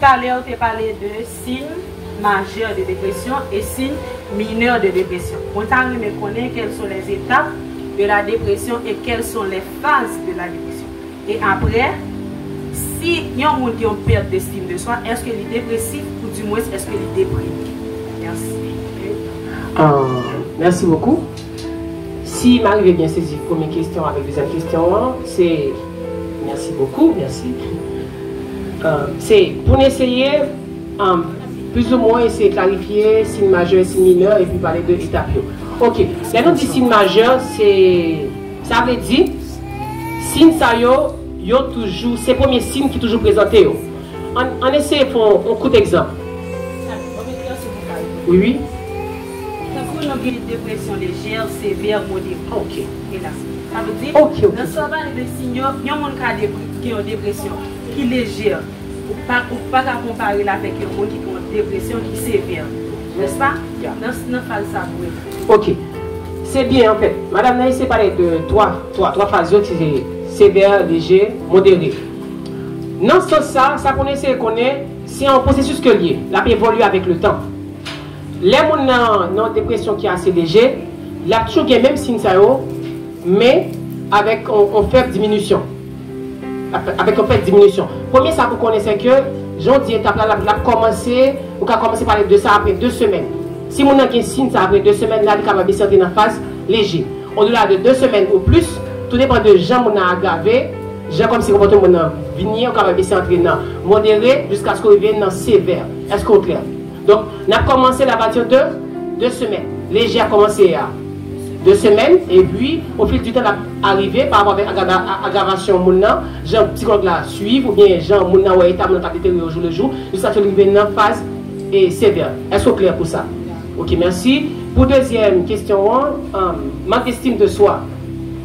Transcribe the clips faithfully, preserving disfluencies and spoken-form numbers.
Talè ou te pale de siy majè de depresyon e siy minè de depresyon. Mwen ta renmen konnen quelles sont les étapes de la dépression et quelles sont les phases de la dépression. E apre, si yon moun gen yon pèt d'estime de soi, èske li depresif ou dimwens èske li deprime? Mèsi. Ah, merci beaucoup. Si m arive byen sezi premye kesyon avèk dezyèm kesyon an, se, merci beaucoup, merci. Ah, se pou n eseye, ah, plizoumwen eseye klarifye siy majè, siy minè, epi pale de etap yo. Ok, lè nou di siy majè, se, sa vle di, siy sa yo, yo toujou, se premye siy ki toujou prezante yo. Ann, ann eseye fè yon, yon kout egzanp. Wi, wi. Tankou nou gen depresyon lejè, sevè, modere. Ok. E la. Sa vle di, Ok, ok. Nan sa w pale de siy yo, yon moun ka depre- gen yon depresyon ki lejè. Ou pa, ou pa ka konpare l avèk yon moun ki gen yon depresyon ki sevè. Nèspa? Ya. Nan, nan faz sa pou mwen. Ok. Se byen, anfèt. Madanm nan eseye pale de twa, twa, twa faz yo, ki se sevè, lejè, modere. Nan sans sa, sa pou n eseye konnen, se yon pwosesis ke l ye. L ap evolye avèk le tan. Lè moun nan nan depresyon ki ase lejè, l ap toujou gen menm siy sa yo, men avèk yon, yon fèb diminisyon. Avèk yon fèb diminisyon. Premye sa pou konnen, se ke, jan w di etap la, l ap, l ap kòmanse, ou ka kòmanse pale de sa apre de semèn. Si moun nan gen siy sa apre de semèn la, li kapab eseye antre nan faz lejè. Odela de de semèn ou plis, tou depann de jan moun nan agrave, jan kòmsi konpòtman moun nan vin ye, ou kapab eseye antre nan modere, jiskaske w rive nan sevè. Èske w klè? Donk, n ap kòmanse l apati de de semèn. Lejè a kòmanse a de semèn, epi, o fil di tan, l ap arive pa rapò avèk agrava- a- agravasyon moun nan, jan sikològ la swiv, oubyen jan moun nan wè eta moun nan k ap deteryore jou le jou, jiskaske l rive nan faz e sevè. Èske w klè pou sa? Ok, mèsi. Pou dezyèm kesyon an, um, mank d'estime de soi.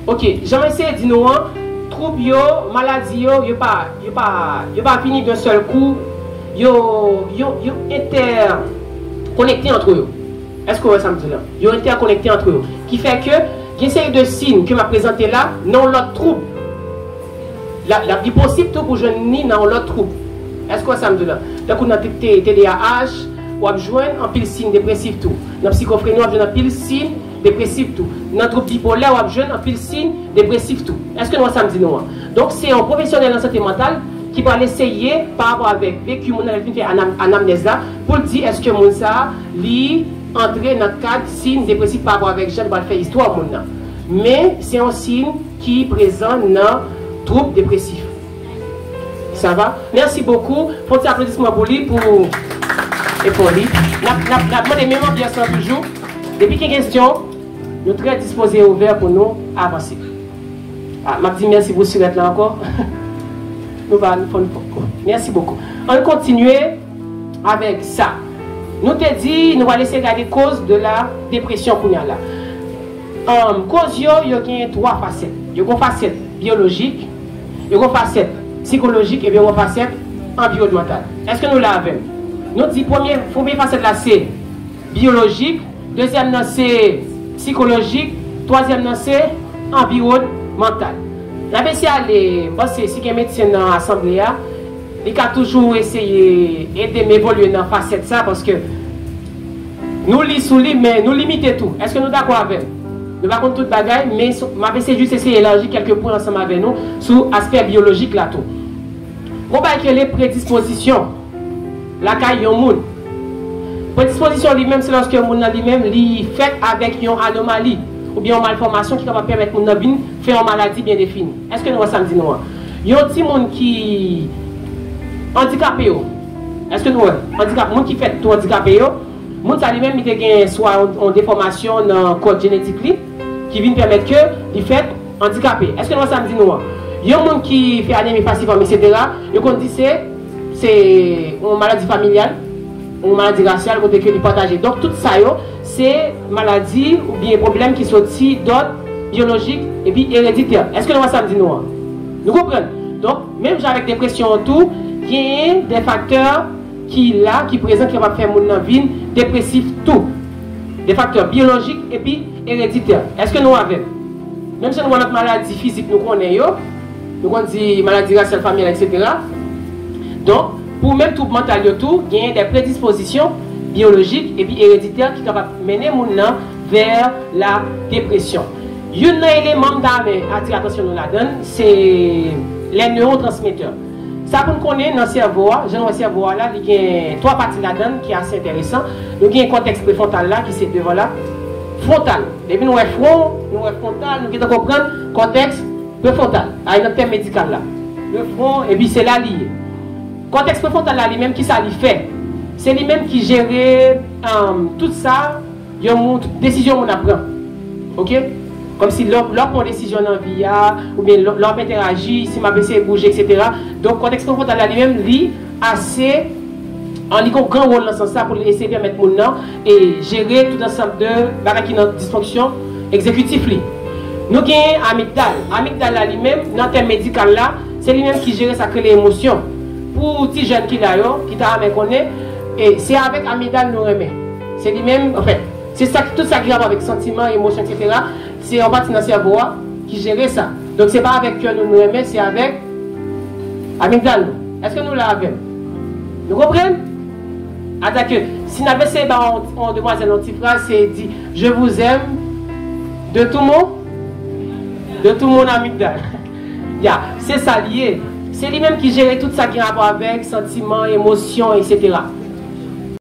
Ok, jan m eseye di nou an, twoub yo, maladi yo, yo pa, yo pa, yo pa vini d'un seul coup, yo, yo, yo entèkonekte antre yo. Èske w wè sa m di la? Yo entèkonekte antre yo. Ki fè ke gen seri de siy ke m ap prezante la nan yon lòt twoub. L ap, l ap li posib tou pou jwenn ni nan yon lòt twoub. Èske w wè sa m di la? Tankou nan T- T- T D A H, w ap jwenn anpil siy depresif tou. Nan sikofreni, w ap jwenn anpil siy depresif tou. Nan twoub bipolè, w ap jwenn anpil siy depresif tou. Èske nou wè sa m di nou an? Donk, se yon pwofesyonèl nan sante mantal ki pral eseye, pa rapò avèk veki moun nan, lè l fin fè anam- anamnèz la, pou l di èske moun sa a, li antre nan kad siy depresif pa rapò avèk jan li pral fè istwa moun nan. Men, se yon siy ki prezan nan twoub depresif. Sa va? Mèsi bokou. Fè yon ti aplodisman pou li, pou efò li. N ap, n ap, n ap mande menm anbyans lan toujou. Depi gen kesyon, nou trè dispoze e ouvè pou nou avanse. Ah, m ap di mèsi pou sirèt la ankò. Nou va fò n fò. Mèsi bokou. Ann kontinye avèk sa. Nou te di nou pral eseye gade koz de la depresyon kounye a la. Ann, koz yo, yo gen twa fasèt. Yo gen yon fasèt byolojik, yo gen yon fasèt sikolojik, epi yo gen yon fasèt anviwònmantal. Èske nou la avè m? Nou di premye, premye fasèt la se byolojik, dezyèm nan se sikolojik, twazyèm nan se anviwònmantal. N ap eseye ale, m panse si gen medsen nan asanble a, li ka toujou eseye ede m evolye nan fasèt sa, paske nou li sou li, men nou limite tou. Èske nou dakò avè m? Nou pa konn tout bagay, men sou- m ap eseye jis eseye elaji kèlke pwen ansanm avè nou sou aspè byolojik la tou. Gon bagay ki rele predispozisyon lakay yon moun. Predispozisyon li menm, se lòske moun nan li menm, li fèt avèk yon anomali oubyen yon malfòmasyon ki kapab pèmèt moun nan vin fè yon maladi byen defini. Èske nou wè sa m di nou an? Yon timoun ki andikape yo. Èske nou wè? Andikape, moun ki fèt tou andikape yo, moun sa li menm, li te gen swa yon, yon defòmasyon nan kòd jenetik li, ki vin pèmèt ke li fèt andikape. Èske nou wè sa m di nou an? Yon moun ki fè anemi falsiform, etsetera, yo konn di se, se yon maladi familyal, yon maladi rasyal, kote ke li pataje. Donk, tout sa yo, se maladi oubyen pwoblèm ki soti dòd byolojik epi ereditè. Èske nou wè sa m di nou an? Nou konprann? Donk, menm jan avèk depresyon an tou, genyen de faktè ki la, ki prezan, ki kapab fè moun nan vin depresif tou. De faktè byolojik epi ereditè. Èske nou avè m? Menm jan nou wè lòt maladi fizik nou konnen yo, nou konn di maladi rasyal, familyal, etsetera. Donk, Pou menm twoub mantal yo tou, genyen de predispozisyon byolojik epi ereditè ki kapab mennen moun nan vè la depresyon. Youn nan eleman m ta renmen atire atansyon nou ladan l, se lè newotransmetè. Sa pou n konnen nan sèvo a, jan nou wè sèvo a la, li gen twa pati ladan l ki ase enteresan. Nou gen kòtèks prefwontal la, ki se devan la, fwontal. Depi nou wè fwon, nou wè fwontal, nou gentan konprann kòtèks prefwontal. Ay nan tèm medikal la. Le front, epi se la li ye. Kòtèks prefwontal la li menm, ki sa li fè? Se li menm ki jere um, tout sa yon moun, tout desizyon moun ap pran. Oke? Kòmsi lè w pran desizyon nan vi a, oubyen lè w ap enteraji, si m ap eseye bouje, etsetera. Donk, kòtèks prefwontal la li menm, li ase, an, li gen yon gran wòl nan sans sa pou l eseye pèmèt moun nan e jere tout ansanm de bagay ki nan disfonksyon egzekitif li. Nou gen amigdal. Amigdal la li menm, nan tèm medikal la, se li menm ki jere sa k rele emosyon. Pou ti jèn ki la yo, ki ta renmen konnen, e se avèk amigdal nou renmen. Se li menm, anfen, se sa, tout sa ki rapò avèk santiman, emosyon, etsetera. Se yon pati nan sèvo a ki jere sa. Donk, se pa avèk kè nou nou renmen, se avèk amigdal nou. Èske nou la avè m? Nou konprann? Atake, si n ap eseye ba yon, yon demwazèl yon ti fraz, se di, je vous aime de tout mon, de tout mon amygdale. Ya, se sa li ye. Se li menm ki jere tout sa ki gen rapò avèk santiman, emosyon, etsetera.